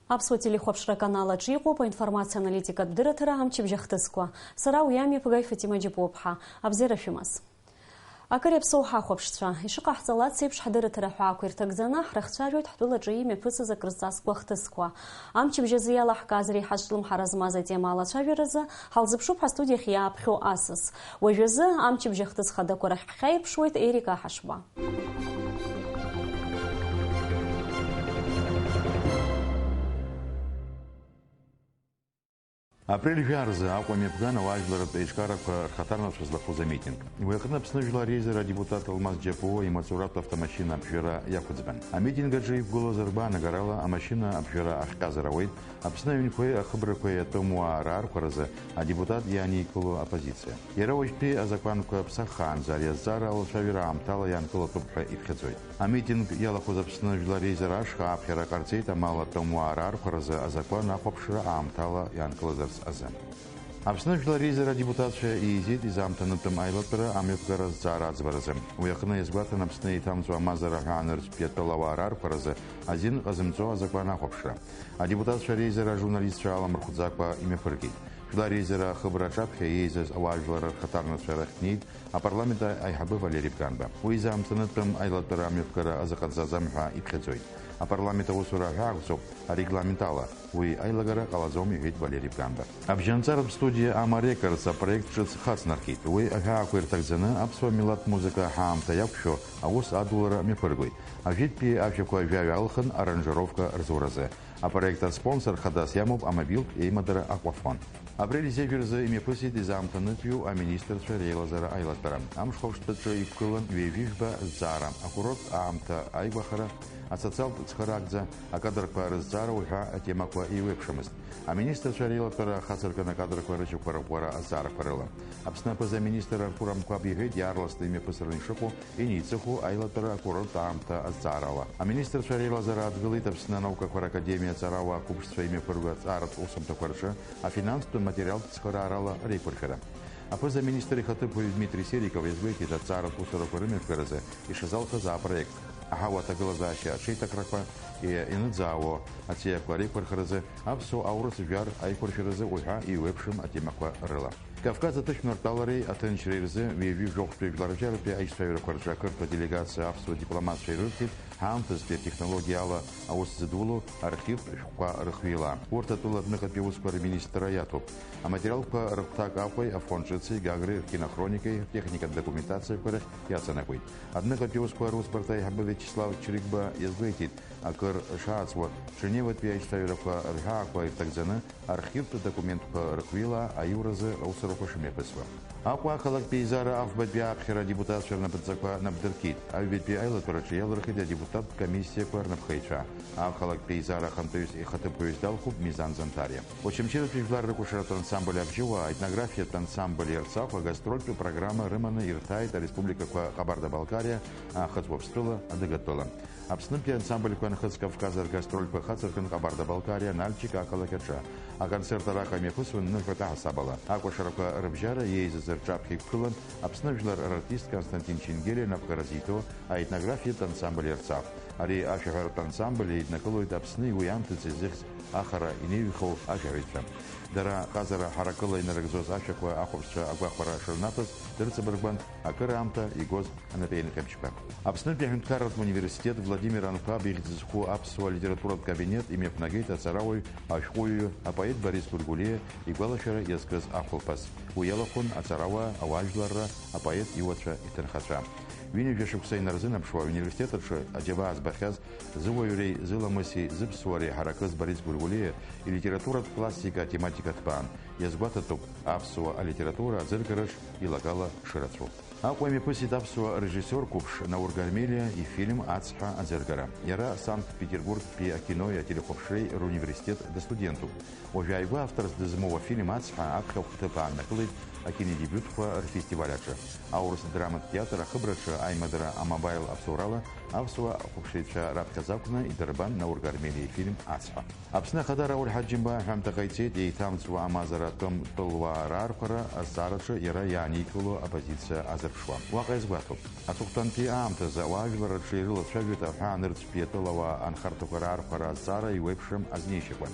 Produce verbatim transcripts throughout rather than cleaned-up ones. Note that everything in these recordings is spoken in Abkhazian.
Аԥсуа телехәаԥшра аканал аҿы иҟоуп аинформациа аналитикатә дырраҭара амчыбжь ахҭысқәа. Сара уи амҩаԥгаҩ Фатима Џьапуаԥҳа. Абзиара шәымаз. Акыр иаԥсоу ҳахәаԥшцәа, ишыҟаҳҵалац еиԥш, ҳдырраҭара ҳәаақәа ирҭагӡаны ҳрыхцәажәоит ҳтәылаҿы имҩаԥысыз акрызҵазкуа ахҭысқәа. Амчыбжь азы иалаҳкааз реиҳа зҿлымҳара змаз атема алацәажәаразы ҳалзыԥшуп ҳастудиахь иааԥхьо асас. Уажәазы амчыбжь ахҭыс хадақәа рахь ҳхьаирԥшуеит Ерика Ҳашба. Апрель жәа рзы Аҟәа имҩаԥган ауаажәларратә еиҿкаарақәа рхаҭарнакцәа злахәыз амитинг. Уи аҟны Аԥсны Жәлар Реизара адепутат Алмаз Џьапуа имаҵуратә автомашьына аԥжәара иақәыӡбан. Амитинг аҿы иқәгылаз ргәаанагарала, амашьына аԥжәара ахҟьазар ауеит, Аԥсны аҩнқәеи ахыбрақәеи атәымуаа раархәаразы адепутат иааникыло аппозициа. Иара уажәтәи азакәанқәа ԥсахаанӡа ари азҵаара алацәажәара аамҭала иаанкылатәуп ҳәа иԥхьаӡоит. Амитинг иалахәыз Аԥсны Жәлар Реизара ашҟа ааԥхьара ҟарҵеит амал атәымуаа раархәаразы азакәан ахәаԥшра аамҭала иаанкылазарц азы. Аԥсны Жәлар Реизара адепутатцәа еизеит изаамҭанытәым аилатәара амҩаԥгара азҵаара аӡбаразы. Уи аҟны иазгәаҭан Аԥсны еиҭамҵуа амазара ҳәаанырцәтәи атәылауаа раархәаразы азин ҟазымҵо азакәан ахәаԥшра. Адепутатцәа реизара ажурналистцәа аламырхәӡакәа имҩаԥыргеит. Жәлар Реизара ахыбра аҿаԥхьа еизаз ауаажәлар рхаҭарнакцәа рахь днеит апарламент аиҳабы Валери Бганба. Уи изаамҭанытәым аилатәара амҩаԥгара азыҟаҵаӡам ҳәа иԥхьаӡоит. Апарламент аусура аҳәаақәҵоуп арегламент ала. Уи аилагара ҟалаӡом, иҳәеит Валери Бганба. Абжьанҵаратә студиа Ама Рекордс апроект ҿыц хацнаркит. Уи аҳәаақәа ирҭагӡаны аԥсуа милаҭ музыка ҳаамҭа иақәшәо аус адулара мҩаԥыргоит. Ажәытәтәи ажәақәа жәаҩа алхын аранжировка рзуразы. Апроект аспонсор хадас иамоуп амобилтә еимадара Аквафон. Апрель зежә рзы имҩаԥысит изаамҭанытәиу аминистрцәа реилазара аилатәара. Амш хәаԥштәаҿы иқәгылан ҩажәи жәба зҵаара, акурорттә аамҭа аигәахара, асоциалтә цхыраагӡа, акадрқәа рызҵаара уҳәа атемақәа еиуеиԥшымызт. Аминистрцәа реилатәара ахацыркын акадрқәа рышьақәырӷәӷәара азҵаарақәа рыла. Аԥсны аԥыза-министр Артур Амқәаб иҳәеит, иаарласны имҩаԥысраны ишыҟоу, инеиҵыху аилатәара акурорттә аамҭа азҵаарала. Аминистрцәа реилазара адгылеит Аԥсны анаукақәа ракадемиа аҵарауаа қәыԥшцәа имҩаԥырго аҵааратә усумҭақәа рҿы афинанстә материалтә цхыраарала реиқәыршәара. Аԥыза-министр ихаҭыԥуаҩ Дмитри Сериков иазгәеиҭеит аҵааратә усурақәа рымҩаԥгаразы ишазалхыз апроект, аҳауа аҭагылазаашьа аҽеиҭакрақәа ианыӡаауо аҵиақәа реиқәырхаразы, аԥсуа-аурыс жәлар аиқәыршәаразы уҳәа еиуеиԥшым атемақәа рыла. Кавказ аҭышәнартәалареи аҭынчреи рзы ҩажәи жәохәтәи жәларбжьаратәи аишьцәажәарақәа рҿы ақырҭуа делегациа аԥсуа дипломатцәа ирырҭеит ҳаамҭазтәи атехнологиала аус зыдулоу архивтә шәҟәқәа рыхҩыла. Урҭ атәыла адәныҟатәи аусқәа рминистрра иаҭәоуп. Аматериалқәа рыхәҭак Аҟәеи, Афон ҿыци, Гагреи ркинохроникеи ртехникатә документациақәа рахь иаҵанакуеит. Адәныҟатәи аусқәа русбарҭа аиҳабы Виачеслав Чрыгба иазгәеиҭеит, акыр шааҵуа, Женеватәи аишьцәажәарақәа рҳәаақәа ирҭагӡаны архивтә документқәа рыхҩыла аиуразы аусурақәа шымҩаԥысуа. Аҟәа ақалақьтә еизара афбатәи ааԥхьара адепутатцәа рнапыҵақәа напдыркит. Аҩбатәи аилатәараҿы иалырхит адепутаттә комиссиақәа рнапхеицәа. Ақалақьтә еизара ахантәаҩыс ихаҭыԥуаҩыс далхуп Мизан Занҭариа. Очамчыратәи жәлар рыкәашаратә ансамбль Абжьыуаа, аетнографиатә ансамбль Ерцахә агастрольтә программа рыманы ирҭааит ареспубликақәа Ҟабарда-Балкариа, Аахыҵ Уаԥстәыла, Адыгатәыла. Аԥснытәи ансамбльқәа Нхыҵ Кавказ ргастрольқәа хацыркын Ҟабарда-Балкариа, Нальчик ақалақь аҿы. Аконцерт араҟа имҩаԥысуан ныҳәак аҳасабала. Акәашарақәа рыбжьара иеизаз рҿаԥхьа иқәгылан Аԥсны жәлар рартист Константин Чингелиа напхгара зиҭо аетнографиатә ансамбль Ерцахә. Ари ашәаҳәаратә ансамбль еиднакылоит Аԥсни уи анҭыҵи зыхьӡ ахара инеиҩхоу ашәаҳәаҩцәа. Дара ҟазара ҳаракыла инарыгӡоз ашәақәа ахәаԥшцәа агәахәара шырнаҭоз дырҵабыргуан акыраамҭа игоз анапеинҟьабжьқәа. Аԥснытәи аҳәынҭқарратә университет Владимир Анқәаб ихьӡ зху аԥсуа литературатә кабинет имҩаԥнагеит аҵарауаҩ, ашәҟәыҩҩы, апоет Борис Гәыргәлиа игәалашәара иазкыз ахәылԥаз. Уи иалахәын аҵарауаа, ауаажәларра, апоет иуацәа, иҭынхацәа. Ҩынҩажәа шықәса инарзынаԥшуа, ауниверситет аҿы аџьабаа збахьаз, зыуаҩреи зыламыси зыԥсуареи ҳаракыз Борис Гәыргәлиа илитературатә классика атематика ҭбаан. Иазгәаҭатәуп аԥсуа алитература аӡыргараҿ илагала шырацәоу. Аҟәа имҩаԥысит аԥсуа режиссиор қәыԥш Наур Гармелиа ифильм Ацҳа аӡыргара. Иара Санкт-Петербургтәи акинои ателехәаԥшреи руниверситет дыстудентуп. Уажәааигәа авторс дызмоу афильм Ацҳа аԥхьахә ҭыԥ ааннакылеит акинодебиутқәа рфестиваль аҿы. Аурыс драматә театр ахыбраҿы аимадара амобаил абзоурала аԥсуа ахәаԥшыҩцәа раԥхьаӡа акәны идырбан Наур Гармелиа ифильм Ацҳа. Аԥсны Ахада Рауль Ҳаџьымба аҳәамҭа ҟаиҵеит еиҭамҵуа амазара атәым тәылуаа раархәара азҵаараҿы иара иааникыло апозициа азы. иазырԥшуа. Уаҟа иазгәаҭоуп, аҵыхәтәантәи аамҭазы ауаажәлар рҿы ирылацәажәоит аҳәаанырцәтәи атәылауаа анхарҭақәа раахәара азҵаара иуеиԥшым азнеишьақәа.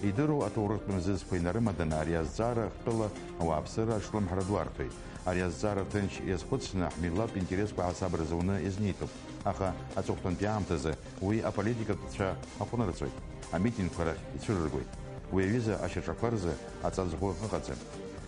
Идыруа аҭоурыхтә мзызқәа инарымаданы ари азҵаара хтәыла ауааԥсыра аҿлымҳара ду арҭоит. Ари азҵаара ҭынч иазхәыцны, ҳмилаҭтә интересқәа ҳасаб рзуны иазнеиҭуп. Аха аҵыхәтәантәи аамҭазы уи аполитикатә цәа аҟәнырҵоит, амитингқәа рахь ицәырыргоит. Уи аҩыза ашьаҿақәа рзы аҵаҵӷәы ыҟаӡам.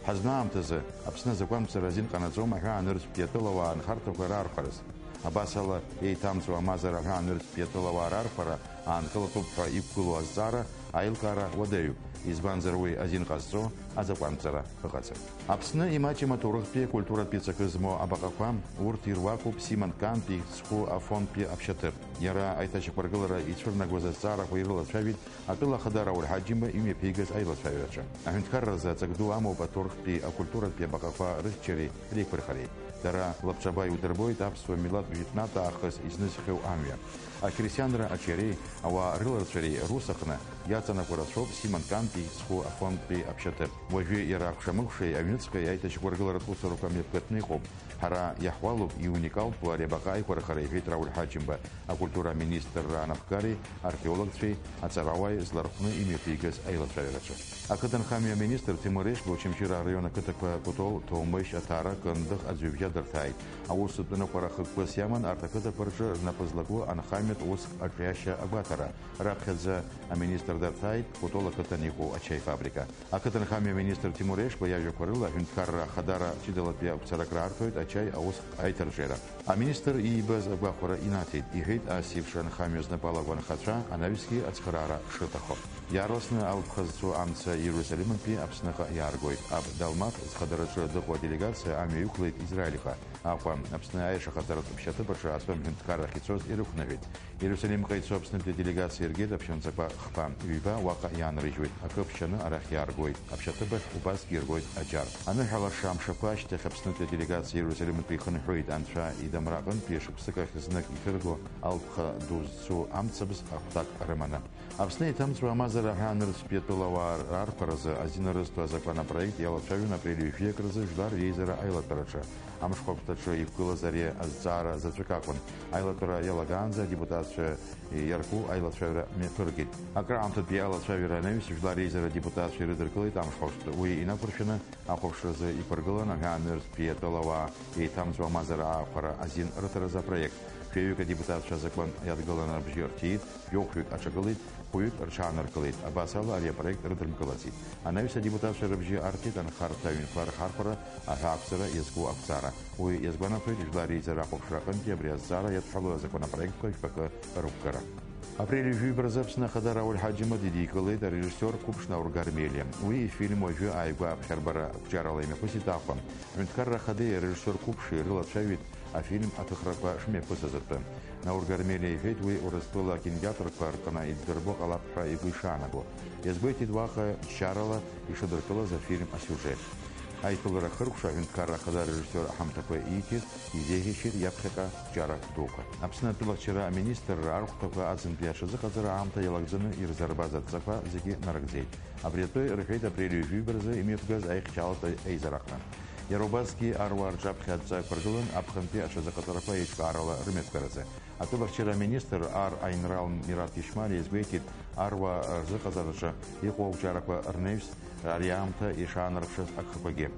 Ҳазну аамҭазы Аԥсны азакәанԥҵара азин ҟанаҵом аҳәаанырцәтәи атәылауаа анхарҭақәа раархәараз. Абас ала, еиҭамҵуа амазара аҳәаанырцәтәи атәылауаа раархәара аанкылатәуп ҳәа иқәгылоу азҵаара аилкаара уадаҩуп, избанзар уи азин ҟазҵо азакәанԥҵара ыҟаӡам. Аԥсны имаҷым аҭоурыхтәи акультуратәи ҵакы змоу абаҟақәа, урҭ ируакуп Симон Кантәи ихьӡ зху афондтәи аԥшьаҭыԥ. Иара аиҭашьақәыргылара ицәырнагоз азҵаарақәа ирылацәажәеит атәыла ахада Рауль Ҳаџьымба имҩаԥигаз аилацәажәараҿы. Аҳәынҭқарразы аҵак ду амоуп аҭоурыхтәи акультуратәи абаҟақәа рыхьчареи реиқәырхареи. Дара лабҿаба иудырбоит аԥсуа милаҭ жәытәнатә аахыс изнызхьоу амҩа. Ақьырсианра аҿиареи ауаа рыларҵәареи рус аҟны иаҵанакуа рацәоуп Симон Кантәи ихьӡ зху афондтәи аԥшьаҭыԥ. Уажәы иара акәша-мыкәшеи аҩныҵҟеи аиҭашьақәыргыларатә усурақәа мҩаԥгатәны иҟоуп. Ҳара иаҳуалуп иуникалтәу ари абаҟа аиқәырхара, иҳәеит Рауль Ҳаџьымба, акультура аминистрра анапхгареи археологцәеи аҵарауааи злархәны имҩаԥигаз аилацәажәараҿы. Ақыҭанхамҩа аминистр Тимур Ешба Очамчыра араион ақыҭақәа Кәтол, Ҭоумышь, Аҭара, Кындыӷ, Аӡҩыбжьа дырҭааит. Аусутә ныҟәара хықәкыс иаман арҭ ақыҭақәа рҿы рнапы злаку анхамҩатә уск аҿиашьа агәаҭара. Раԥхьаӡа аминистр дарҭааит Кәтол ақыҭан иҟоу ачаифабрика. Ақыҭанхамҩа аминистр Тимур Ешба иажәақәа рыла, аҳәынҭқарра ахадара ҷыдалатәи ақәцаракра арҭоит ачаи ауск аиҭарҿиара. Аминистр иибаз агәахәара инаҭеит, иҳәеит, ас еиԥш анхамҩа знапы алаку анхацәа анаҩсгьы ацхыраара шрыҭахо. Иаарласны алԥха зцу амца Иерусалимынтәи Аԥсныҟа иааргоит. Аб Далмаҭ зхадараҿы дыҟоу аделегациа амҩа иқәлеит Израильҟа. Аҟәа, Аԥсны аиашахаҵаратә ԥшьаҭыԥ аҿы атәым ҳәынҭқаррахь ицоз ирықәныҳәеит. Иерусалимҟа ицо Аԥснытәи аделегациа иргеит аԥхьанҵақәа хԥа, ҩба уаҟа иаанрыжьуеит, акы ԥшьаны арахь иааргоит, аԥшьаҭыԥахь убасгьы иргоит аџьар. Аныҳәалаша амшақәа ашьҭахь Аԥснытәи аделегациа Иерусалимтәи ихынҳәуеит, Анцәа идамра аҟынтәи шықәсык ахь знык иҭырго алԥха ду зцу амцабз ахәҭак рыманы. Аԥсны еиҭамҵуа амазара аҳәаанырцәтәи атәылауаа раархәаразы азин рызҭо азакәан апроект иалацәажәон апрель ҩажәи акы рзы Жәлар реизара аилатәараҿы. Амшхәаԥшҭаҿы иқәгылаз ари азҵаара заҵәык акәын. Аилатәара иалагаанӡа адепутатцәа иарку аилацәажәара мҩаԥыргеит. Акраамҭатәи алацәажәара анаҩс, Жәлар реизара адепутатцәа ирыдыркылеит амшхәаԥштә. Уи инақәыршәаны ахәаԥшразы иқәыргылан аҳәаанырцәтәи атәылауаа еиҭамҵуа амазара аахәара азин рыҭаразы апроект. Жәаҩык адепутатцәа азакәан иадгыланы рыбжьы рҭиит, жәохәҩык аҿагылеит, хәҩык рҽааныркылеит. Абас ала ари апроект рыдырмкылаӡеит. Анаҩс адепутатцәа рыбжьы арҭеит анхарҭа аҩнқәа рхархәара аҳәаақәҵара иазку ақәҵара. Уи иазгәанаҭоит Жәлар реизара ахәаԥшра аҟынтәи абри азҵаара иадҳәалоу азакәанопроектқәа жәпакы рықәгара. Апрель ҩажәи ҩба рзы Аԥсны Ахада Рауль Ҳаџьымба дидикылеит арежиссиор қәыԥш Наур Гармелиа. Уи ифильм уажәы ааигәа аԥхьарбара қәҿиарала имҩаԥысит Аҟәа. Аҳәынҭқарра Ахадеи арежиссиор қәыԥши рылацәажәеит афильм аҭыхрақәа шымҩаԥысыз атәы. Наур Гармелиа иҳәеит, уи Урыстәыла акинотеатрқәа рҟны иддырбо ҟалап ҳәа игәы ишаанаго. Иазгәеиҭеит уаҟа џьшьарала ишыдыркылаз афильм асиужет. Аиԥылара хыркәшо аҳәынҭқарра ахада арежиссиор аҳамҭақәа ииҭеит, изеиӷьеишьеит иаԥхьаҟа џьарак дуқәа. Аԥсны атәылахьчара аминистрра архәҭақәа аӡынтәи аҽазыҟаҵара аамҭа иалагӡаны ирзырбаз адҵақәа зегьы нарыгӡеит. Абри атәы рҳәеит апрель ҩажәи ҩба рзы имҩаԥгаз аихьчалатә еизараҟны. Иара убасгьы аруаа рҿаԥхьа адҵа ықәыргылан аԥхынтәи аҽазыҟаҵарақәа еиҿкаарала рымҩаԥгаразы. Атәылахьчара аминистр Ар Аинрал Мират Ишмали иазгәеиҭеит, аруаа рзыҟаҵараҿы иҟоу ақәҿиарақәа рнаҩс ари аамҭа ишаанарԥшыз агхақәагьы.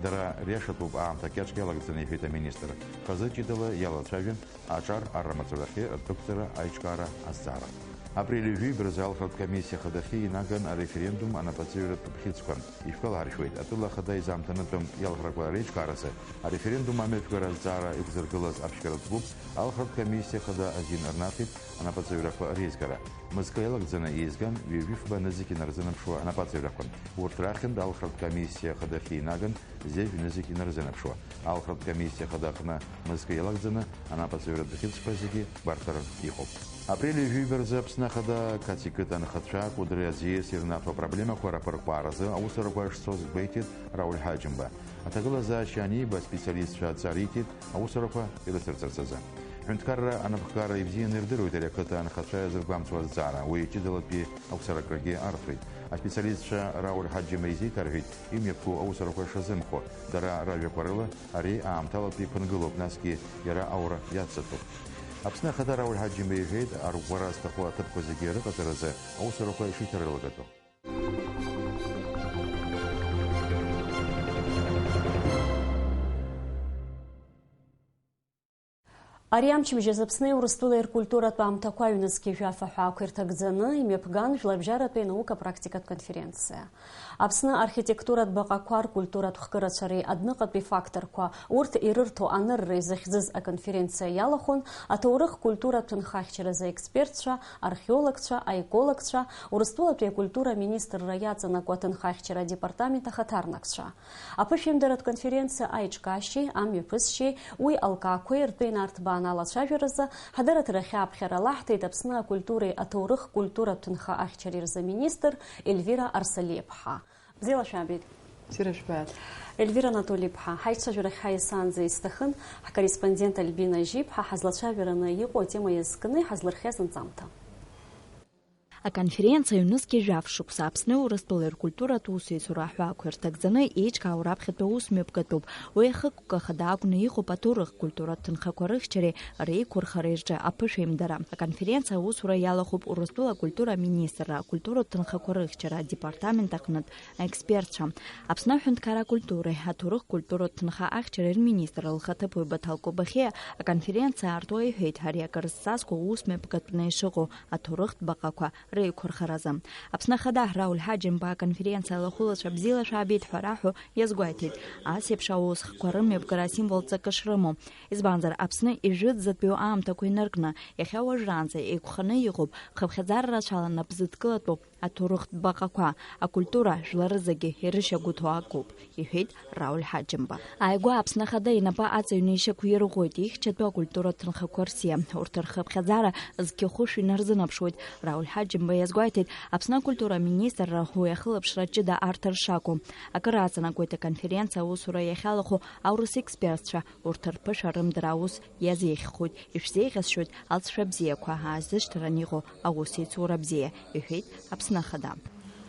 Дара риашатәуп аамҭа кьаҿк иалагӡаны, иҳәеит аминистр. Хазы ҷыдала иалацәажәан аҿар аррамаҵурахьы адәықәҵара аиҿкаара азҵаара. Апрель ҩажәи ҩба рзы алхратә комиссиа хадахьы инаган ареферендум анапаҵаҩратә бӷьыцқәа. Ишәгәалаҳаршәоит, атәыла ахада изаамҭанытәым иалхрақәа реиҿкааразы ареферендум амҩаԥгара азҵаара иқәзыргылаз аԥшьгаратә клуб алхратә комиссиа хада азин рнаҭеит анапаҵаҩрақәа реизгара. Мызкы иалагӡаны еизган ҩажәи фба нызқь инарзынаԥшуа анапаҵаҩрақәа. Урҭ рахьынтә алхратә комиссиа хадахьы инаган зежә нызқь инарзынаԥшуа. Алхратә комиссиа хада аҟны мызкы иалагӡаны анапаҵаҩратә бӷьыцқәа зегьы гәарҭаран иҟоуп. Апрель ҩажәи ҩба рзы Аԥсны Ахада Қацикыт анхацәа Кәыдры аӡиас ирнаҭо апроблемақәа рапырҟәааразы аусурақәа шцоз гәеиҭеит Рауль Ҳаџьымба. Аҭагылазаашьа аниба, аспециалистцәа адҵа риҭеит аусурақәа ирыцырҵарц азы. Ҳҳәынҭқарра анапхгара ибзианы ирдыруеит ари ақыҭа анхацәа иазыргәамҵуа азҵаара, уи ҷыдалатәи ақәсаракрагьы арҭоит. Аспециалистцәа Рауль Ҳаџьымба изеиҭарҳәеит, имҩаԥку аусурақәа шазымхо, дара ражәақәа рыла, ари аамҭалатәи ԥынгылоуп, насгьы иара аура иацҵатәуп. Аԥсны Ахада Рауль Ҳаџьымба иҳәеит, арӷәӷәара зҭаху аҭыԥқәа зегьы рыҟаҵаразы аусурақәа ишиҭарылагатәу. Ари амчыбжь азы Аԥсни Урыстәылеи ркультуратә аамҭақәа аҩнызқьи жәаф аҳәаақәа ирҭагӡаны имҩаԥган Жәларбжьаратәи анаука-практикатә конференциа. Аԥсны архитектуратә баҟақәа, ркультуратә хкырацәареи адәныҟатәи факторқәа, урҭ ирырҭо анырра изыхьӡыз аконференциа иалахәын аҭоурых-культуратә ҭынхахьчаразы аекспертцәа, археологцәа, аекологцәа, Урыстәылатәи акультура аминистрра иаҵанакуа аҭынхахьчара адепартамент ахаҭарнакцәа. Аԥышәаҩымдаратә конференциа аиҿкаашьеи амҩаԥысшьеи, уи алкаақәеи ртәеи нарҭбаан алацәажәаразы ҳадараҭарахь аԥхьара лаҳҭеит Аԥсны акультуреи аҭоурых-культуратә ҭынха ахьчареи рзы аминистр Ельвира Арсалиаԥҳа. Бзиала шәаабеит. Бзиара шәбааит. Ельвира Анатолиԥҳа, ҳаицәажәарахь ҳаиасаанӡа исҭахын ҳкорреспондент Альбина Жьиԥҳа ҳазлацәажәараны иҟоу атема иазкны иҳазлырхиаз анҵамҭа. Аконференциа ҩнызқьи жәаф шықәса Аԥсни Урыстәылеи ркультуратә усеицура аҳәаақәа ирҭагӡаны еиҿкаау раԥхьатәи аусмҩаԥгатәуп. Уи ахықәкы ахада акәны иҟоуп аҭоурых-культуратә ҭынхақәа рыхьчареи реиқәырхареи рҿы аԥышәаимдара. Аконференциа аусура иалахәуп Урыстәыла акультура аминистрра акультуратә ҭынхақәа рыхьчара адепартамент аҟнытә аекспертцәа, Аԥсны аҳәынҭқарра акультуреи аҭоурых-культуратә ҭынха ахьчареи рминистр лхаҭыԥуаҩ Баҭал Кобахьиа аконференциа аартуа иҳәеит, ари акыр зҵазкуа усмҩаԥгатәны ишыҟоу аҭоурыхтә баҟақәа реиқәырхаразы. Аԥсны Ахада Рауль Ҳаџьымба аконференциа алахәылацәа бзиала шәаабеит ҳәа раҳәо иазгәеиҭеит, ас еиԥш аусхқәа рымҩаԥгара асимволҵакы шрымоу. Избанзар, Аԥсны ижәытәӡатәиу аамҭақәа инаркны, иахьа уажәраанӡа еиқәханы иҟоуп, хыԥхьаӡара рацәала нап зыдкылатәу аҭоурыхтә баҟақәа, акультура жәлар рзыгьы ирышьагәыҭоу акоуп, иҳәеит Рауль Ҳаџьымба. Ааигәа Аԥсны Ахада инапы аҵаҩны ишьақәирӷәӷәоит ихьчатәу акультуратә ҭынхақәа рсиа. Урҭ рхыԥхьаӡара зқьы хәышә инарзынаԥшуеит. Рауль Ҳаџьымба иазгәеиҭеит, Аԥсны акультура аминистрра уи ахылаԥшра ҷыда арҭар шакәу. Акыр аҵанакуеит аконференциа аусура иахьалахәу аурыс експертцәа, урҭ рԥышәа рымдара аус иазеиӷьхоит, ишәзеиӷьасшьоит алҵшәа бзиақәа аазышьҭран иҟоу аусеицура бзиа, иҳәеит Аԥсны Ахада.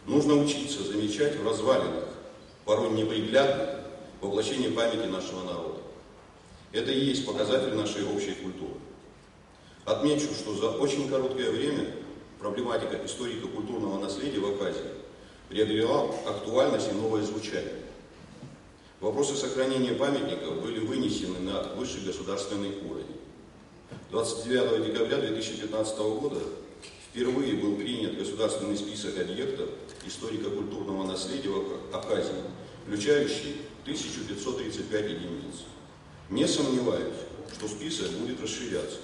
Нужно учиться замечать в развалинах порой неприглядное воплощение памяти нашего народа. Это и есть показатель нашей общей культуры. Отмечу, что за очень короткое время проблематика историко-культурного наследия в Абхазии приобрела актуальность и новое звучание. Вопросы сохранения памятников были вынесены на высший государственный уровень. Двадцать девятого декабря две тысячи пятнадцатого года впервые был принят государственный список объектов историко-культурного наследия в Абха-, Абхазии, включающий тысячу пятьсот тридцать пять единиц. Не сомневаюсь, что список будет расширяться.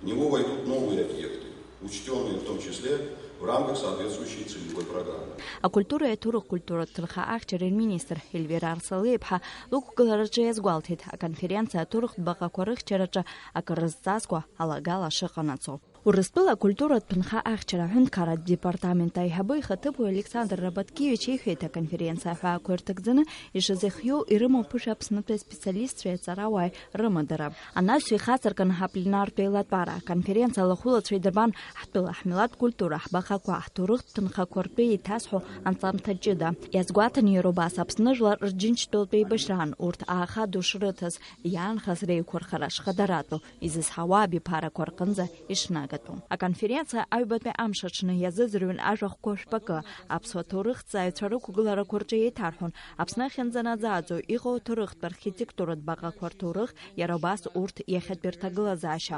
В него войдут новые объекты, учтённые в том числе в рамках соответствующей целевой программы. Акультуреи аҭоурых-культуратә ҭынха ахьчареи рминистр Ельвира Арсалиаԥҳа лықәгылараҿы иазгәалҭеит, аконференциа аҭоурыхтә баҟақәа рыхьчараҿы акыр зҵазкуа алагала шыҟанаҵо. Урыстәыла акультуратә ҭынха ахьчара аҳәынҭқарратә департамент аиҳабы ихаҭыԥуаҩ Александр Рабаткевич иҳәеит, аконференциа аҳәаақәа ирҭагӡаны ишазыхиоу ирымоу ԥышәа Аԥснытәи аспециалистцәеи аҵарауааи рымадара. Анаҩс ихацыркын ҳапленартә еилатәара, аконференциа алахәылацәа идырбан ҳтәыла, ҳмилаҭ культура, ҳбаҟақәа, ҳҭоурыхтә ҭынхақәа ртәы еиҭазҳәо анҵамҭа ҷыда. Иазгәаҭан иара убас Аԥсны жәлар рџьынџьтәылатә еибашьраан урҭ ааха ду шрыҭаз, иаанхаз реиқәырхара шхадаратәу, изызҳауа абиԥарақәа рҟынӡа ишнагатәу. Аконференциа аҩбатәи амш аҽны иазыӡырҩуан ажәахәқәа жәпакы, аԥсуа ҭоурыхҭҵааҩцәа рықәгыларақәа рҿы еиҭарҳәон Аԥсны ахьынӡанаӡааӡо иҟоу аҭоурыхтә архитектуратә баҟақәа рҭоурых, иара убас урҭ иахьатәи рҭагылазаашьа.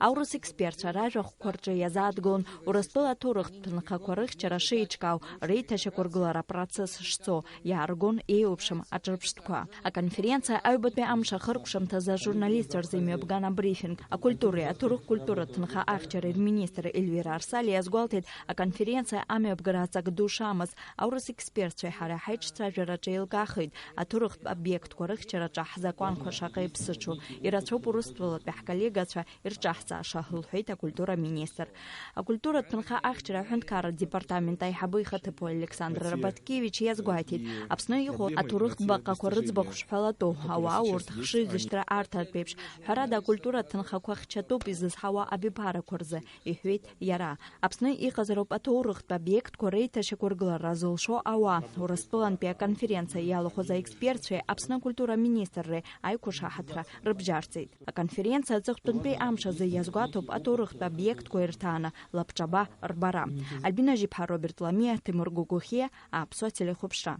Аурыс експертцәа ражәахәқәа рҿы иазааҭгылон Урыстәыла аҭоурыхтә ҭынхақәа рыхьчара шеиҿкаау, реиҭашьақәыргылара апроцесс шцо, иааргон еиуеиԥшым аҿырԥштәқәа. Аконференциа аҩбатәи амш ахыркәшамҭазы ажурналистцәа рзы имҩаԥган абрифинг, акультуреи аҭоурых-культуратә ҭынха ахьчареи Рминистр Ельвира Арсалиа иазгәалҭеит, аконференциа амҩаԥгара аҵак ду шамаз, аурыс експертцәеи ҳареи ҳаиҿцәажәараҿы еилкаахеит, аҭоурыхтә обиектқәа рыхьчараҿы ҳзакәанқәа шаҟа иԥсыҽу, ирацәоуп урыстәылатәи ҳколлегацәа ирҿаҳҵааша, лҳәеит акультура министр. Акультуратә ҭынха ахьчара аҳәынҭқарратә департамент аиҳабы ихаҭыԥуаҩ Александр Рабаткевич иазгәеиҭеит, Аԥсны иҟоу аҭоурыхтә баҟақәа рыӡбахә шҳәалатәу, ауаа урҭ хшыҩзышьҭра арҭартә еиԥш, ҳәарада, акультуратә ҭынхақәа хьчатәуп изызҳауа абиԥарақәа рзы, иҳәеит иара. Аԥсны иҟазароуп аҭоурыхтә обиектқәа реиҭашьақәыргылара зылшо ауаа. Урыстәылантәи аконференциа иалахәыз аекспертцәеи Аԥсны акультура министрреи аиқәшаҳаҭра рыбжьарҵеит. Аконференциа аҵыхәтәантәи амш азы иазгәаҭоуп аҭоурыхтә обиектқәа ирҭааны лабҿаба рбара. Альбина Жиԥҳа, Роберт Ламиа, Ҭемыр Гогохиа, Аԥсуа телехәаԥшра.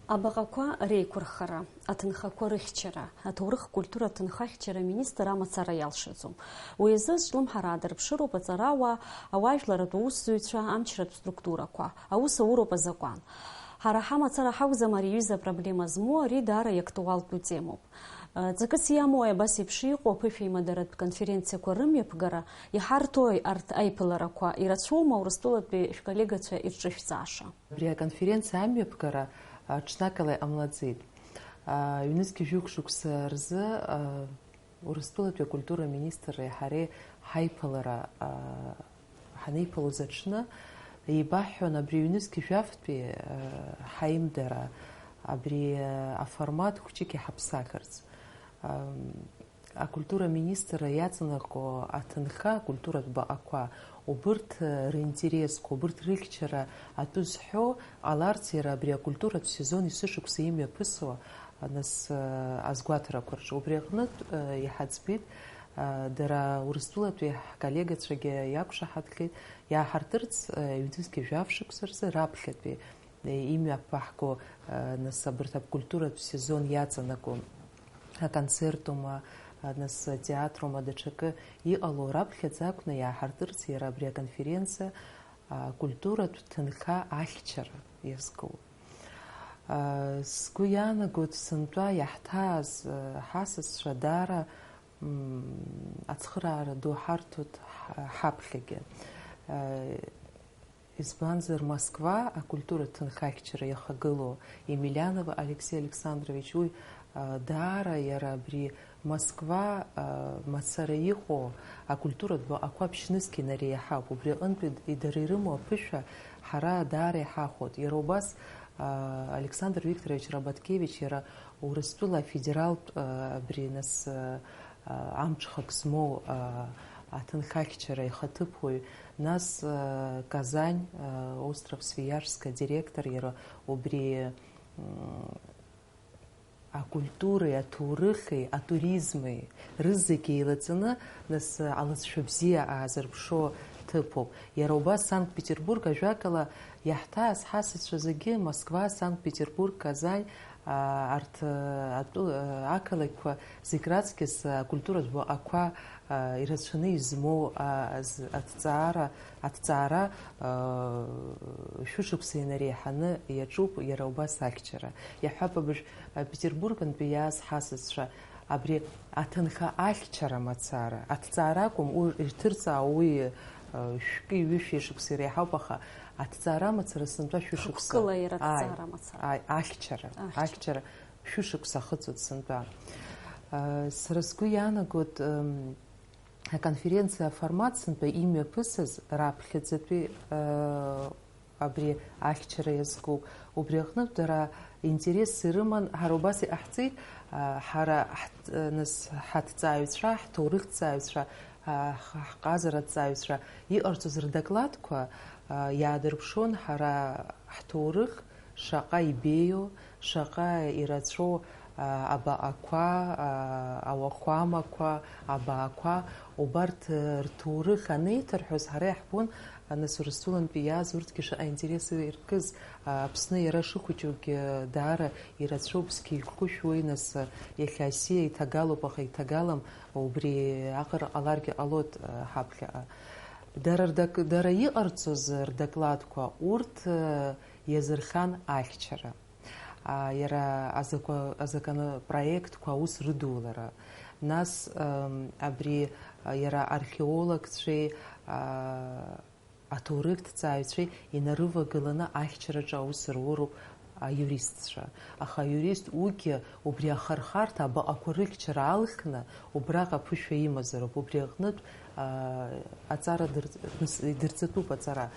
Абаҟақәа реиқәырхара, аҭынхақәа рыхьчара, аҭоурых-культура аҭынхахьчара аминистр амацара иалшаӡом. Уи азы азҿлымҳара аадырԥшыроуп аҵарауаа, ауаажәларатә усзуҩцәа, амчратә структурақәа, аус ауроуп азакәан. Ҳара ҳамацара ҳакәӡам ари аҩыза апроблема змоу, ари даара иактуалтәу темоуп. Ҵакыс иамои абас еиԥш иҟоу аԥышәеимадаратә конференциақәа рымҩаԥгара, иҳарҭои арҭ аиԥыларақәа, ирацәоума Урыстәылатәи шәколлегацәа ирҿышәҵааша? Абри аконференциа амҩаԥгара, а, ҽнакала иҟамлаӡеит. А, ҩнызқьи жәохә шықәса рзы, а, Урыстәылатәи акультура министри ҳареи ҳаиԥылара, а, ҳанеиԥылоз аҽны, еибаҳҳәон абри ҩнызқьи жәафтәи, а, ҳаимдара, абри, а, аформат хәҷык иҳаԥсахырц. Ам, Акультура министрра иаҵанакуа аҭынха акультуратә баҟақәа, убырҭ, э, ринтересқәа, убырҭ рыхьчара атәы зҳәо ҟаларц, иара абри акультуратә сезон есышықәса имҩаԥысуа, а, нас, э, азгәаҭарақәа рҿы. Убри аҟнытә, э, иҳаӡбеит, э, дара Урыстәылатәи ҳколлегацәагьы иақәшаҳаҭхеит, иааҳартырц, э, ҩнызқьи жәаф шықәса рзы раԥхьатәи имҩаԥаҳго, нас абарҭ акультуратә сезон иаҵанакуа аконцертума, нас атеатрума, даҽакы иҟало раԥхьаӡа акәны иааҳартырц иара абри аконференциа акультуратә ҭынха ахьчара иазкуп. Сгәы иаанагоит, сынтәа иаҳҭааз ҳасасцәа даара, м, ацхыраара ду ҳарҭоит ҳ-, ҳаԥхьагьы. Избанзар, Москва акультуратә ҭынхахьчара иахагылоу Емельянова Алексей Александрович, уи, а, даара иара абри Москва, а, мацара иҟоу акультуратә баҟақәа ԥшьнызқь инареиҳауп. Убри аҟынтәи д-, дара ирымоу аԥышәа ҳара даара иҳахәоит. Иара убас, а, Александр Викторович Рабаткевич иара Урыстәыла афедералтә, а, абри нас, а, амҽхак змоу, а, аҭынхахьчара ихаҭыԥуаҩ, нас, а, Казань, а, остров Свияжск адиректор, иара убри, м, акультуреи аҭоурыхи атуризми рызегьы еилаҵаны, нас, а, алыҵшәа бзиа аазырԥшуа ҭыԥуп. Иара убас Санкт-Петербург, ажәакала, иаҳҭааз ҳасасцәа зегьы Москва, Санкт-Петербург, Казань, а, арҭ, а, атәы-, а, ақалақьқәа зегь раҵкьыс, а, акультуратә баҟақәа, а, ирацәаны измоу, а, з-, аҭҵаара, аҭҵаара, а, шәышықәса инареиҳаны иаҿуп иара убас ахьчара. Иаҳҳәап, абыржә, а, Петербургантәи иааз ҳасасцәа абри аҭынха ахьчара мацара, аҭҵаара акәым, уи ирҭырҵаау уи, а, шәки ҩышәи шықәса иреиҳауп, аха аҭҵаара мацара сынтәа шәышықәса. Хықәкыла иара Ааи, аҭҵаара мацара. Ааи, ахьчара, Ахьчара. Ахьчара шәышықәса ахыҵуеит сынтәа. Э, сара сгәы иаанагоит, м, аконференциа аформат сынтәа имҩаԥысыз раԥхьаӡатәи, э, абри ахьчара иазкуп. Убри аҟнытә дара интерес ирыман, ҳара убас иҟаҳҵеит, а, ҳара ҳт-, нас ҳаҭҵааҩцәа, ҳҭоурыхҭҵааҩцәа, а, ҳ-, ҳҟазараҭҵааҩцәа иҟарҵоз рдокладқәа, а, иаадырԥшуан ҳара ҳҭоурых шаҟа ибеиоу, шаҟа ирацәоу, а, абаҟақәа, а, ауахәамақәа, абаақәа, убарҭ, а, рҭоурых анеиҭарҳәоз, ҳара иаҳбон, а, нас, Урыстәылантәи иааз урҭгьы шаҟа интерес иркыз, а, Аԥсны иара шыхәыҷугьы даара ирацәоуп, зқьи хәышәуеи, нас, а, иахьа асиа иҭагалоуп, аха иҭагалам, убри аҟара ҟаларгьы ҟалоит, а, ҳаԥхьаҟа. Дара рдак-, дара иҟарҵоз рдокладқәа, урҭ, а, иазырхан ахьчара. А, иара азакәа-, азаконопроектқәа аус рыдулара. Нас, ам, абри, Иара археологцәеи, аа, аҭоурыхҭҵааҩцәеи инарывагыланы ахьчараҿы аус руроуп аиуристцәа. Аха аиурист уигьы убри ахырхарҭа абаҟақәа рыхьчара алхны убраҟа аԥышәа имазароуп. Убри аҟнытә, аа, аҵара дырҵ-, дырҵатәуп аҵара.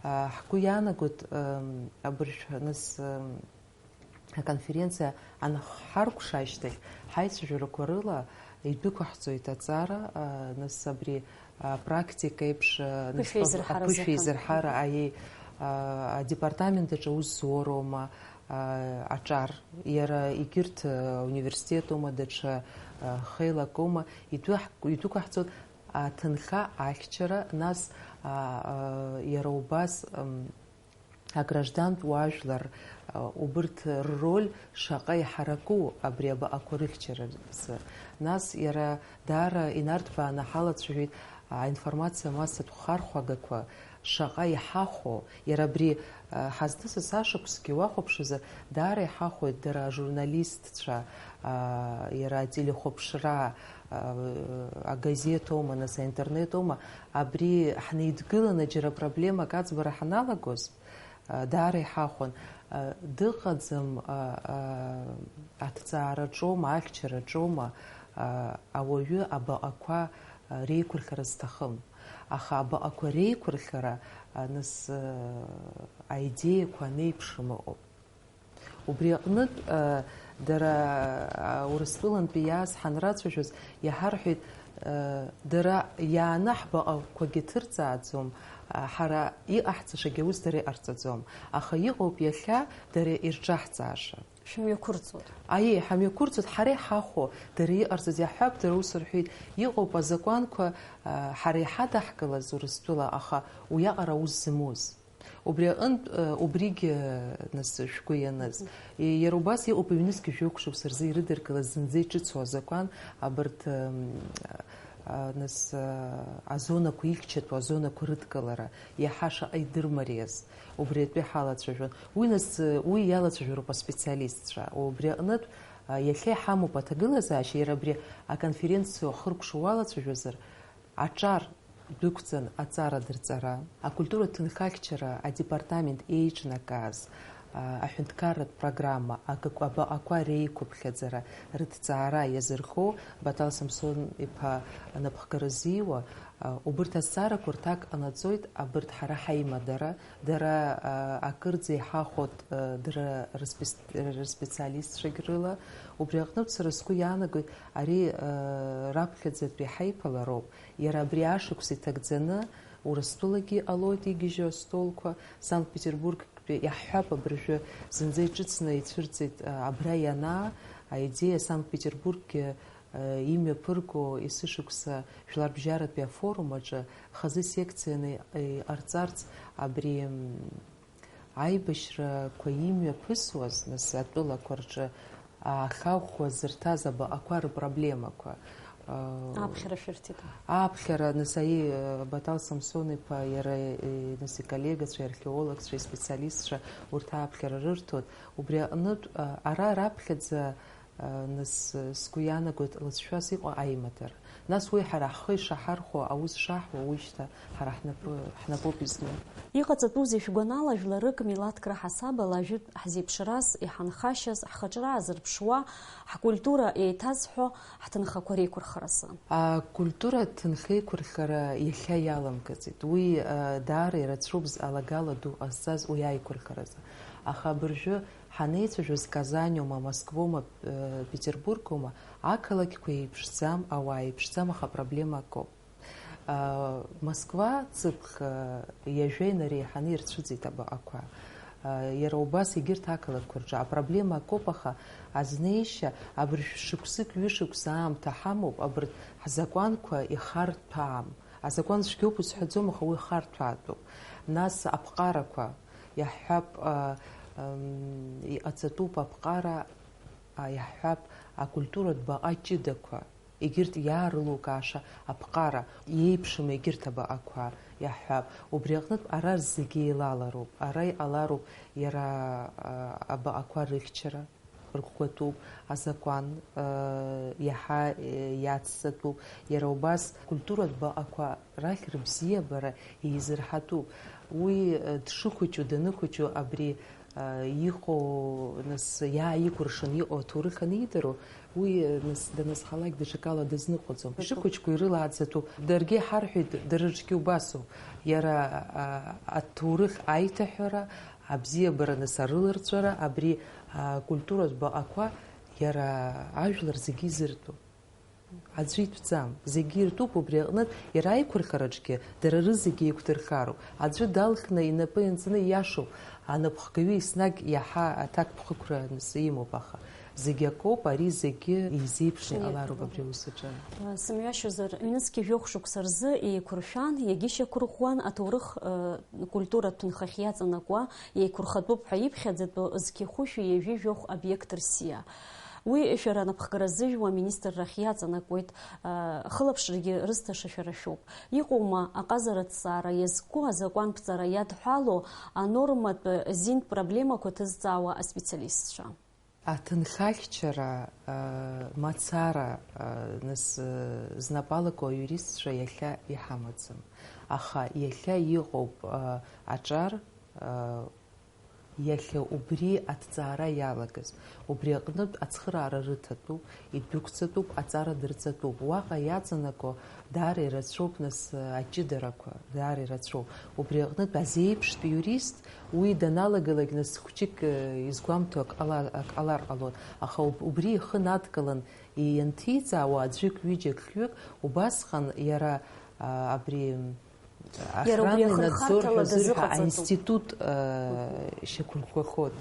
Аа, ҳгәы иаанагоит, ам, абыржә нас, ам, аконференциа анҳаркәша ашьҭахь, ҳаицәажәарақәа рыла идәықәаҳҵоит аҵара, а, нас абри, а, практика еиԥш, а, нас Ԥышәа изырҳара аԥышәа азыҳәан. Изырҳара, аиеи, а, адепартамент аҿы аус зуроума, а, аҿар, иара егьырҭ, а, университетума, даҽа, а, хеилакома, идәы-, идәықәаҳҵоит аҭынха ахьчара, нас, а, а, иара убас, м, аграждантә уаажәлар, а, убырҭ рроль шаҟа иҳараку абри абаҟақәа рыхьчаразы. Нас иара даара инарҭбааны ҳалацәажәеит, а, аинформациа массатә хархәагақәа шаҟа иҳахәо, иара абри, а, ҳазнысыз ашықәсгьы уахәаԥшызар, даара иҳахәоит дара ажурналистцәа, а, иара ателехәаԥшра, а, агазеҭ аума, нас аинтернет аума, абри ҳнеидгыланы џьара проблемак аӡбара ҳаналагоз, даара иҳахәон. Дыҟаӡам, аҭҵаараҿоума, ахьчараҿоума, ауаҩы абаҟақәа реиқәырхара зҭахым. Аха абаҟақәа реиқәырхара, нас, аидеиақәа анеиԥшым ыҟоуп. Убри аҟнытә, дара, Урыстәылантәи иааз ҳанрацәажәоз, иаҳарҳәеит, дара иааны ҳбаҟақәагьы ҭырҵааӡом, ҳара иҟаҳҵашагьы аус дара иҟарҵаӡом. Аха иҟоуп иахьа дара ирҿаҳҵааша. Шәымҩақәырҵоит. Аиеи, ҳамҩақәырҵоит, ҳара иҳахәо, дара иҟарҵаз иаҳҳәап, дара ус рҳәеит. Иҟоуп азакәанқәа, ҳара иҳадаҳкылаз Урыстәыла, аха уиаҟара аус зымоз. Убри аҟынтә, э, убригь, э, нас, шәгәы ианыз. Мгм. Иара убас иҟоуп ҩнызқь жәохә шықәса рзы ирыдыркылаз зынӡа иҿыцу азакәан, абарҭ, м, а, нас, а, азонақәа ихьчатәу азонақәа рыдкылара, иаҳа шаҟа идырмариаз, убри атәы иҳалацәажәон. Уи нас, э, уи иалацәажәароуп аспециалистцәа. Убри аҟнытә, а, иахьа иҳамоуп аҭагылазаашьа, иара абри аконференциа ахыркәшо уалацәажәозар, аҿар дәықәҵан аҵара дырҵара, акультуратә ҭынхахьчара адепартамент еиҿнакааз, а, аҳәынҭқарратә программа, агакәа-, абаҟақәа реиқәыԥхьаӡара рыҭҵаара иазырхоу Батал Самсон-иԥа анапхгара зиуа, а, убырҭ азҵаарақәа рҭак ҟанаҵоит, абырҭ ҳара ҳаимадара, дара, а, акырӡа иҳахәот, а, дара рспец-, рспециалистцәагь рыла. Убри аҟнытә сара сгәы иаанагоит, ари, а, раԥхьаӡатәи ҳаиԥылароуп. Иара абри ашықәс иҭагӡаны Урыстәылагьы иҟалоит игьежьу астолқәа, Санкт-Петербургтәи иаҳҳәап, абыржәы зынӡа иҿыцны ицәырҵит, а, абра ианаа, аидеиа Санкт-Петербурггьы, а, имҩаԥырго есышықәса жәларбжьаратәи афорум аҿы хазы секцианы иҟарҵарц абри, м, аибашьрақәа имҩаԥысуаз, нас, атәылақәа рҿы ахьахәхәа зырҭаз абаҟақәа рпроблемақәа, аа, Аԥхьара шәырҭеит. Аԥхьара, нас, аи, Батал Самсон-иԥа, иара, э, нас, иколлегацәа, иархеологцәа, испециалистцәа, урҭ аԥхьара рырҭоит. Убри аҟнытә, а, ара раԥхьаӡа, а, нас, сгәы иаанагоит, лыҵшәас иҟоу аимадара. Нас уи ҳара ҳхы ишаҳархәо, аус шаҳуа, уи шьҭа ҳара ҳнапы, ҳнапоуп изну. Иҟаҵатәузеи шәгәанала жәларык милаҭк раҳасабала ажәытә ҳзеиԥшраз, иҳанхашьаз, ҳхаҿра аазырԥшуа, ҳкультура еиҭазҳәо, ҳҭынхақәа реиқәырхаразы? Акультура ҭынхеиқәырхара иахьа иаламгаӡеит. Уи, а, даара ирацәоуп зҟалагала ду ҟазҵаз уи аиқәырхаразы. Аха абыржәы ҳанеицәажәоз Казаниоума, Москвоума, э, Петербургоума, ақалақьқәа еиԥшӡам, ауаа еиԥшӡам, аха апроблема акоуп. А, Москва ҵыԥх, а, ҩажәа инареиҳаны ирцәыӡит абаҟақәа. А, иара убас егьырҭ ақалақьқәа рҿы апроблема акоуп, аха азнеишьа абыржә шықәсык, ҩышықәса аамҭа ҳамоуп, абарҭ ҳзакәанқәа ихарҭәаам. Азакәан цәгьоуп узҳәаӡом, аха уи харҭәаатәуп. Нас аԥҟарақәа, иаҳҳәап, а, ам, иҟаҵатәуп аԥҟара, а, иаҳҳәап, акультуратә баҟа ҷыдақәа, егьырҭ иаарылукааша аԥҟара, иеиԥшым егьырҭ абаҟақәа, иаҳҳәап. Убри аҟнытә ара зегьы еилалароуп, ара иҟалароуп иара, а, абаҟақәа рыхьчара. рӷәӷәатәуп, азакәан, э, иаҳа, э, иацҵатәуп. Иара убас культуратә баҟақәа рахь рыбзиабара еизырҳатәуп. Уи, э, дшыхәыҷу, даныхәыҷу абри, э, иҟоу, нас, иааикәыршан иҟоу аҭоурых анидыруа, уи, э, нас, даназхалак даҽакала дазныҟәаӡом. Ишыхәыҷқәоу ирылааӡатәуп. Даргьы иҳарҳәеит, дара рҿгьы убасоуп. Иара, а, аҭоурых аиҭаҳәара, абзиабара, нас, арыларҵәара, абри, а, культуратә баҟақәа иара ажәлар зегьы изыртәу. Аӡәы итәӡам, зегьы иртәуп, убри аҟнытә иара аиқәырхараҿгьы дара рызегьы еиқәдырхароуп. Аӡәы далхны инапы ианҵаны, ииашоуп, анапхгаҩы еснагь иаҳа аҭакԥхықәра аныс имоуп, аха зегь акоуп, ари зегьы еизеиԥшны Шәнеидтәалоуп. Иҟалароуп абри аус аҿы. Сымҩашьозар, ҩнызқьи жәохә шықәса рзы еиқәыршәан, иагьышьақәырӷәӷәан, аҭоурых, э, культуратә ҭынхахь иаҵанакуа, еиқәырхатәуп ҳәа иԥхьаӡатәу зқьи хәышәи ҩажәи жәохә обиект рсиа. Уи шәара анапхгара зыжәуа аминистррахь иаҵанакуеит, а, хылаԥшрагьы рызҭаша шәара шәоуп. Иҟоума аҟазара аҭҵаара иазку азакәанԥҵара иадҳәало анорматә зинтә проблемақәа ҭызҵаауа аспециалистцәа? Аҭынхахьчара, а, мацара, а, нас, а, знапалаку аиуристцәа иахьа иҳамаӡам. Аха иахьа иҟоуп, а, аҿар, а, Иахьа убри аҭҵаара иалагаз, убри аҟнытә ацхыраара рыҭатәуп, идәықәҵатәуп, аҵара дырҵатәуп. Уаҟа иаҵанакуа даара ирацәоуп, нас, аҷыдарақәа даара ирацәоуп. Убри аҟнытә азеиԥштә иурист, уи даналагалак, нас, хәҷык, э, изгәамҭо ак ҟала-, ак ҟалар ҟалоит. Аха уб-, убри ихы надкылан ианҭиҵаауа аӡәык, ҩыџьак, хҩык, убасҟан иара, а, абри, Иара убри охранный надзор ахырхарҭала ҳәа азырҳәа дазыҟаҵатәуп. Аинститут, э, шьақәырӷәӷәахоит.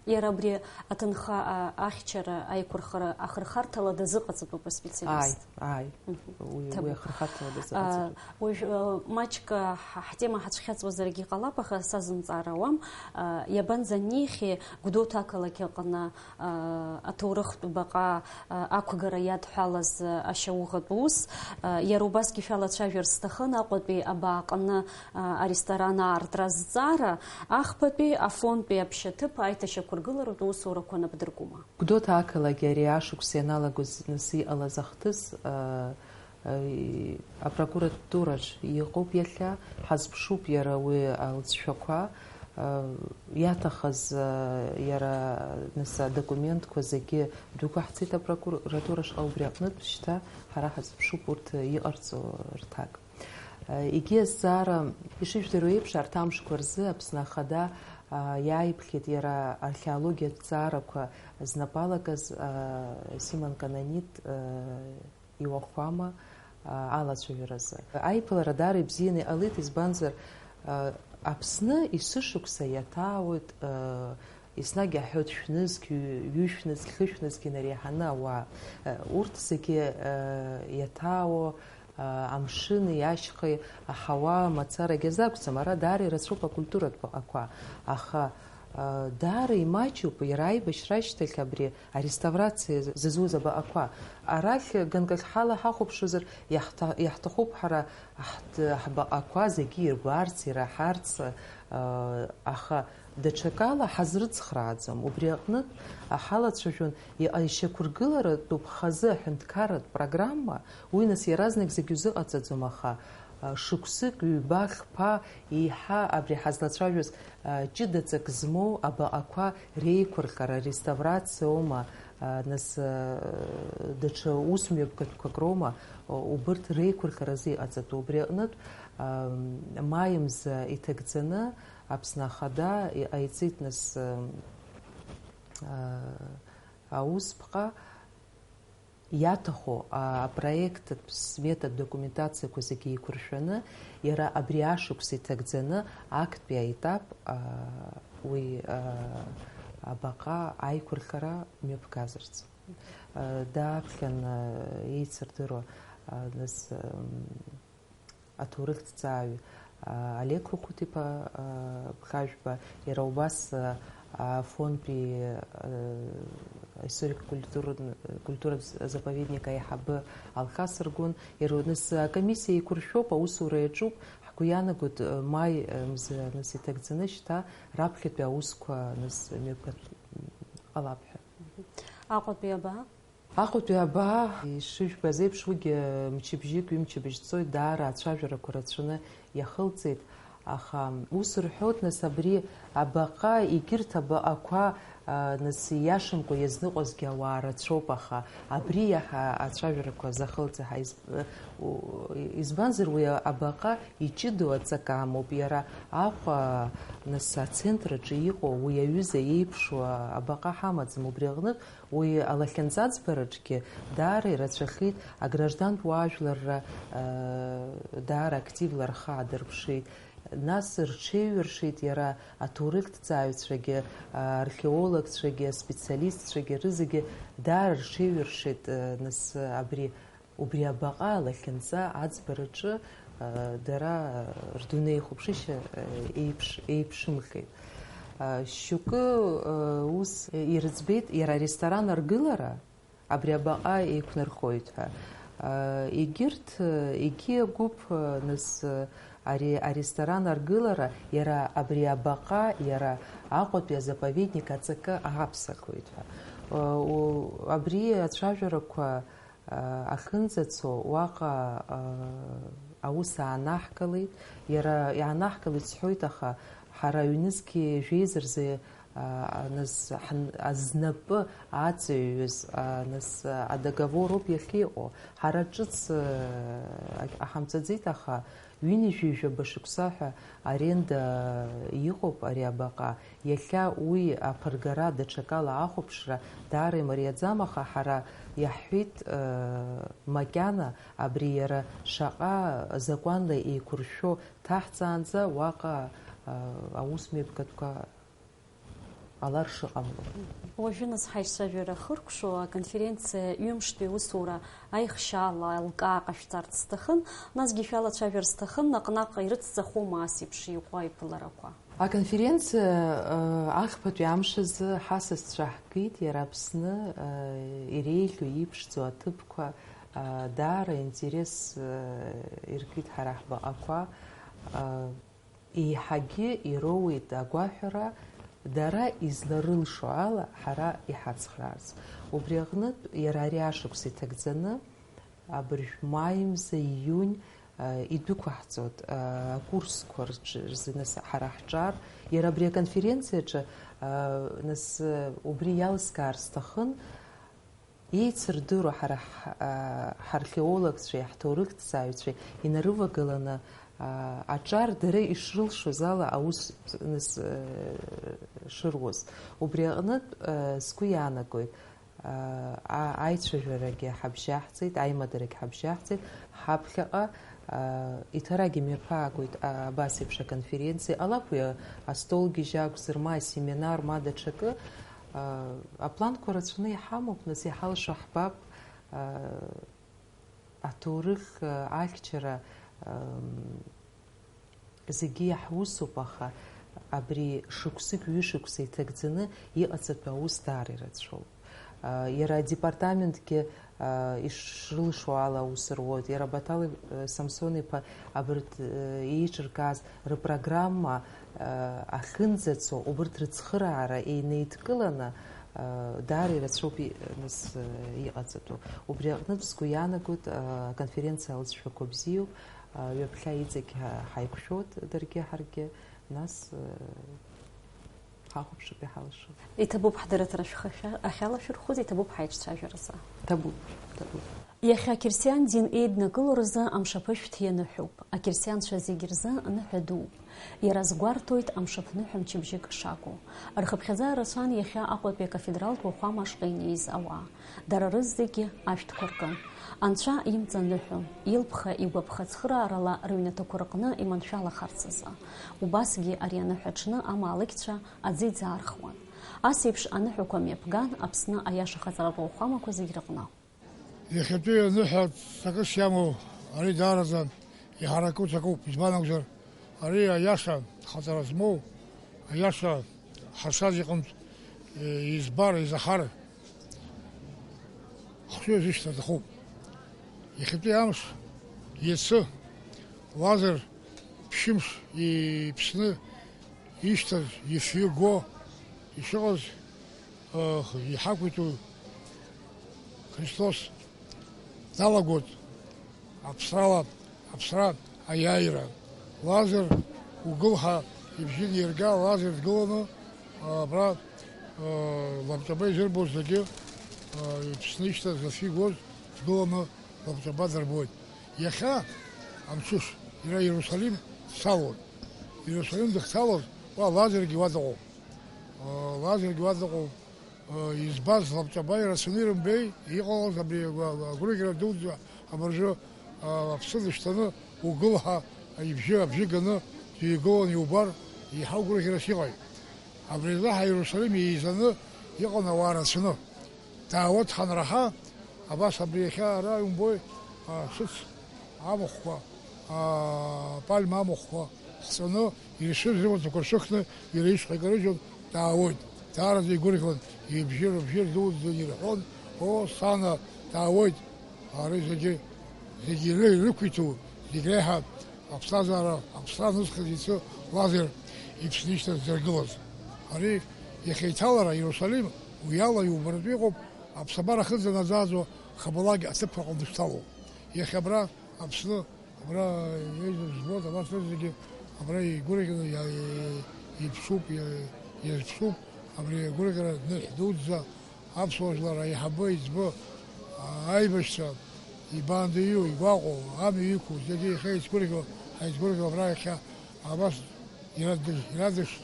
Иара абри аҭынха, а, ахьчара, аиқәырхара ахырхарҭала дазыҟаҵатәуп аспециалист. Ааи, ааи. Мгм. Уи, уи Ҭабуп. Ахырхарҭала А, дазыҟаҵатәуп. Уажә, а, маҷк, а, ҳ-, ҳтема ҳацәхьаҵуазаргьы ҟалап, аха сазымҵаар ауам. А, иабанӡанихьеи Гәдоуҭа ақалақь аҟны а, аҭоурыхтә баҟа, а, ақәгара иадҳәалаз, а, ашьауӷатә ус, а, иара убасгьы шәалацәажәар сҭахын Аҟәатәи абааҟны, а, аресторан аартра азҵаара, ахԥатәи Афонтәи аԥшьаҭыԥ аиҭашьақәыргыларатә усурақәа напдыркума? Гәдоуҭа ақалақь ари ашықәс ианалагоз нас иҟалаз ахҭыс, а, Апрокуратураҿ иҟоуп иахьа, ҳазԥшуп иара уи алҵшәақәа, иаҭахыз иара, нас, адокументқәа зегьы дәықәаҳҵеит апрокуратура шҟа, убри аҟнытә шьҭа ҳара ҳазԥшуп урҭ иҟарҵо рҭак. Егьи азҵаара, ишыжәдыруа еиԥш, арҭ амшқәа рзы Аԥсны Ахада иааиԥхьеит иара археологиатә ҭҵаарақәа знапалакыз Симон Кананит иуахәама, а, алацәажәаразы. Аиԥылара даара ибзианы иҟалеит, избанзар, а, Аԥсны есышықәса иаҭаауеит, а, еснагь иаҳҳәоит, шәнызқь, ҩ-, ҩышәнызқь, хышәнызқь инареиҳаны ауаа. А, урҭ зегьы, а, иаҭаауа, а, амшыни ашьхеи аҳауа мацарагь азакәӡам. Ара даара ирацәоуп акультуратә баҟақәа. Аха, а, даара имаҷуп, иара аибашьра ашьҭахь абри ареставрациа зызуз абаҟақәа. Арахь ганкахь ҳала ҳахәаԥшуазар, иаҳҭа-, иаҳҭахуп ҳара ҳҭ-, ҳбаҟақәа зегьы ирбарц, ираҳарц, аа, аха даҽакала ҳазрыцхрааӡом. Убри аҟнытә ҳалацәажәон иҟазшьақәыргыларатәуп хазы аҳәынҭқарратә программа, уи нас иаразнак зегьы узыҟаҵаӡом, аха, а, шықәсык, ҩба, хԥа, еиҳа абри ҳазлацәажәоз, а, ҷыдаҵак змоу абаҟақәа реиқәырхара, реставрациа аума, а, нас, а, даҽа ус мҩаԥгатәқәак роума, а, убырҭ реиқәырхаразы иҟаҵатәу. Убри аҟнытә, а, маи мза иҭагӡаны Аԥсны Ахада иҟаиҵеит, нас, а, а, аусԥҟа. Иаҭаху, а, апроекттә сметатә документациақәа зегьы еиқәыршәаны, иара абри ашықәс иҭагӡаны актәи аетап, а, уи, а, абаҟа аиқәырхара мҩаԥгазарц. А, дааԥхьан, а, еицырдыруа, а, нас, ам, аҭоурыхҭҵааҩ, а, Олег Хәыхәыт-иԥа, а, Бӷажәба, иара убас, а, Афонтәи, а, историко-культурн-, культуратә заповедник аиҳабы Алхас Аргәын, иара нас акомиссиа еиқәыршәоуп, аусура иаҿуп, ҳгәы иаанагоит, а, маи, а, мза нас иҭагӡаны шьҭа раԥхьатәи аусқәа нас мҩаԥгатә ҟалап ҳәа. Аҟәатәи абаа? Аҟәатәи абаа, ишыжәбаз еиԥш, уигьы мчыбжьык, ҩымчыбжь ҵоит, даара ацәажәарақәа рацәаны иахылҵит, аха ус рҳәоит, нас, абри абаҟа, егьырҭ абаҟақәа, а, нас, ииашамкәа иазныҟәазгьы ауаа рацәоуп, аха абри иаҳа ацәажәарақәа захылҵи ҳаиз-, у-, избанзар, уи абаҟа иҷыдоу аҵакы амоуп, иара Аҟәа, нас, ацентр аҿы иҟоу уи аҩыза иеиԥшу абаҟа ҳамаӡам, убри аҟнытә уи алахьынҵа аӡбараҿгьы даара ирацәахеит, аграждантә уаажәларра, э, даара активла рхы аадырԥшит. Нас рҽеиҩыршеит иара аҭоурыхҭҵааҩцәагьы, археологцәагьы, аспециалистцәагьы, рызегьы даара рҽеиҩыршеит, э, нас абри, убри абаҟа алахьынҵа аӡбараҿы, э, дара рдунеихәаԥшышьа, э, еиԥш-, еиԥшымхеит. Э, шьоукы, э, ус ирыӡбеит, иара аресторан аргылара, абри абаҟа еиқәнархоит ҳәа. Егьырҭ, егьи агәыԥ, нас, ари аресторан аргылара иара абри абаҟа, иара Аҟәатәи азаповедник аҵакы ааԥсахоит ҳәа. Абри ацәажәарақәа ахьынӡацо уаҟа аус аанаҳкылеит. Иара иаанаҳкылеит сҳәоит, аха ҳара ҩнызқьи жәеиза рзы а, нас, ҳн-, а, знапы аҵаҩҩыз, а, нас, а, адоговор ауп иахьыҟоу. Ҳара ҿыц, а, ак-, ҳамҵаӡеит, аха ҩынҩажәи жәаба шықәса ҳәа аренда иҟоуп ари абаҟа. Иахьа уи аԥыргара, даҽакала ахәаԥшра даара имариаӡам, аха ҳара иаҳҳәеит, а, макьана абри иара шаҟа закәанла еиқәыршәо ҭаҳҵаанӡа уаҟа, а, аусмҩаԥгатәқәа ҟалар шыҟамло. Уажәы, нас, ҳаицәажәара хыркәшо, аконференциа ҩымштәи аусура аихшьаала алкаа ҟашәҵарц сҭахын, насгьы шәалацәажәар сҭахын, наҟ-наҟ ирыцҵахома ас еиԥш иҟоу аиԥыларақәа? Аконференциа, э, ахԥатәи амш азы ҳасасцәа ҳгеит, иара Аԥсны, э, иреиӷьу иԥшӡоу аҭыԥқәа, э, даара интерес, э, иркит ҳара ҳбаҟақәа, э, еиҳагьы ироуеит агәаҳәара, дара изларылшо ала ҳара иҳацхраарц. Убри аҟнытә, иара ари ашықәс иҭагӡаны, абыржә маи мза, ииунь, а, идәықәаҳҵоит, а, акурсқәа рҿы, рзы, нас, ҳара ҳҿар, иара абри аконференциаҿы, а, нас, убри иалскаар сҭахын, Еицырдыруа ҳара ҳ-, а, ҳархеологцәеи ҳҭоурыхҭҵааҩцәеи инарывагыланы, а, аҿар дара ишрылшоз ала аус, нас, э, шыруаз. Убри аҟнытә, э, сгәы иаанагоит, а, а-, аицәажәарагьы ҳабжьаҳҵеит, аимадарагьы ҳабжьаҳҵеит, ҳаԥхьаҟа, а, иҭарагьы мҩаԥаагоит, а, абас еиԥш аконференциа. Иҟалап уи, а, астолгьежьы акәзар, ма асеминар, ма даҽакы, а, апланқәа рацәаны иҳамоуп, нас иҳалшо ҳбап, а, аҭоурых, а, ахьчара, ам, зегьы иаҳусуп, аха абри шықәсык, ҩышықәса иҭагӡаны иҟаҵатәу аус даара ирацәоуп. А, иара адепартаментгьы, а, ишрылшо ала аус руоит. Иара Батал, э, Самсон-иԥа абарҭ, э, еиҿыркааз рпрограмма, э, ахьынӡацо, убарҭ рыцхыраара еинеидкыланы, э, даара ирацәоуп и-, нас, э, иҟаҵатәу. Убри аҟнытә сгәы иаанагоит, э, аконференциа алҵшәақәа бзиоуп, э, ҩаԥхьа иҵегь ҳа-, ҳаиқәшәоит даргьы ҳаргьы, нас, э, ҳахәаԥшып иҳалшо. Иҭабуп ҳдырраҭара шәхы ахьа-, ахьалашәырхәыз, иҭабуп ҳаиҿцәажәаразы. Ҭабуп, ҭабуп. Иахьа ақьырсиан дин еиднакыло рзы амшаԥышәҭ ианыҳәоуп. Ақьырсианцәа зегь рзы аныҳәа дууп. Иара азгәарҭоит амшаԥныҳәа мчыбжьык шакәу. Рхыԥхьаӡа рацәан иахьа Аҟәатәи акафедралтә уахәама ашҟа инеиз ауаа. Дара рызегьы ашәҭқәа ркын. Анцәа имҵаныҳәон, илԥха-игәаԥха цхыраарала рыҩнаҭақәа рҟны иманшәалахарц азы. Убасгьы ари аныҳәа аҽны амаалықьцәа аӡы иӡаархуан. Ас еиԥш аныҳәақәа мҩаԥган Аԥсны аиаша хаҵаратә уахәамақәа зегь рыҟны. Иахьатәи аныҳәа ҵакыс иамоу ари даараӡа иҳараку ҵакуп, избан акәзар, ари аиаша хаҵара змоу, аиаша ҳаршаз иҟынтә, е, избар, изаҳар, хәшәы изышьҭыр аҭахуп. Иахьатәи амш, иацы, Лазар ԥшьымш иԥсны ишьҭаз, ифҩы го ишыҟаз, э, иҳақәиҭу Христос далагоит аԥсрала, аԥсра аиааира. Лазар, угыл ҳәа ибжьы неирга, Лазар дгыланы, абра, лабҿаба изырбоз зегьы, иԥсны ишьҭаз, засы игоз дгыланы лабҿаба дырбоит. Иахьа амҽыш иара Иерусалим дцалоит. Иерусалим дыхцалоз, уа Лазаргьы уа дыҟоуп. Лазаргьы уа дыҟоуп. Избаз лабҿаба ирацәаны ирымбеи, иҟалаз абри агәырӷьара дуӡӡа абыржәы аԥсы дышьҭаны угыл ҳәа ибжьы абжьы ганы дҩагылан иубар, еиҳа угәырӷьарас иҟаҩ. Абри азы ҳа Иерусалим еизаны иҟан ауаа рацәаны. Даауеит ҳанраҳа, абас абри иахьа ара иумбои, ашыц амахәқәа, апальма амахәқәа ҳҵаны, иршьыз рымаҭәақәа ршьыхны, иара ишҟа икарыжьуан, даауеит. Даараӡа игәырӷьон, ибжьы рыбжьы рдуӡӡан ирҳәон, Оо, сана, даауеит! Ари зегьы, зегьы иры-, ирықәиҭу, зегь реиҳа аԥсҭазаара, аԥсра анызхыз иацы Лазар иԥсны ишьҭаз дыргылаз. Ари иахьа иҭалара Иерусалим уи ала иубаратәы иҟоуп, аԥсабара ахы дзанаӡааӡо Хабалагь аҭыԥ аҟны дышьҭалоуп. Иахьа абра Аԥсны, абра еизаз збоит, абарҭ рызегьы абра игәырӷьаны иа-, иа-, иԥшуп, иа-, иазԥшуп, абри агәырӷьара ныҳә дуӡӡа аԥсуа жәлар аиҳабы, еиҵбы, аибашьцәа, ибаандаҩу, игәаҟуа, амҩа иқәу, зегьы иахьа ицгәырӷьо, ҳаицгәырӷьо абра иахьа абас ирадыш-, ирадыш-,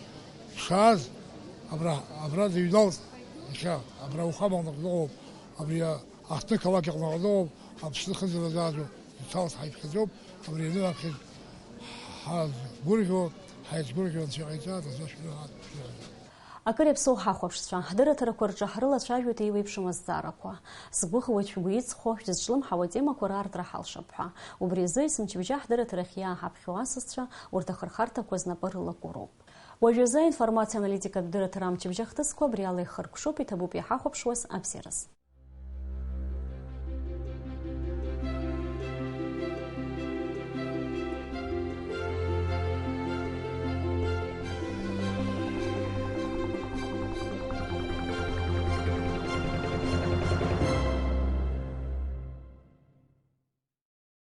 шааз абра, абра дыҩналт, иахьа абра ухамаҟны дыҟоуп, абри а-, Аҳҭны қалақь аҟны дыҟоуп, Аԥсны хынӡа дазааӡо, иҭалт ҳаиԥхьаӡоуп, абри анынаԥхьаз ҳазгәырӷьо, ҳаицгәырӷьо Анцәа иҟаиҵааит, Анцәа шәирҳәааит, шәирҳәааит. Акыр иаԥсоу ҳахәаԥшцәа, ҳдырраҭарақәа рҿы ҳрылацәажәоит еиуеиԥшым азҵаарақәа. Сгәыӷуеит шәгәы иҵхо, шәзызҿлымҳауа атемақәа раартра ҳалшап ҳәа. Убри азы есымчыбжьа ҳдырраҭарахь иааҳаԥхьо асасцәа урҭ ахырхарҭақәа знапы рылакуроуп. Уажәазы аинформациа-аналитикатә дырраҭара амчыбжь ахҭысқәа абри ала ихыркәшоуп, иҭабуп иҳахәаԥшуаз абзиараз.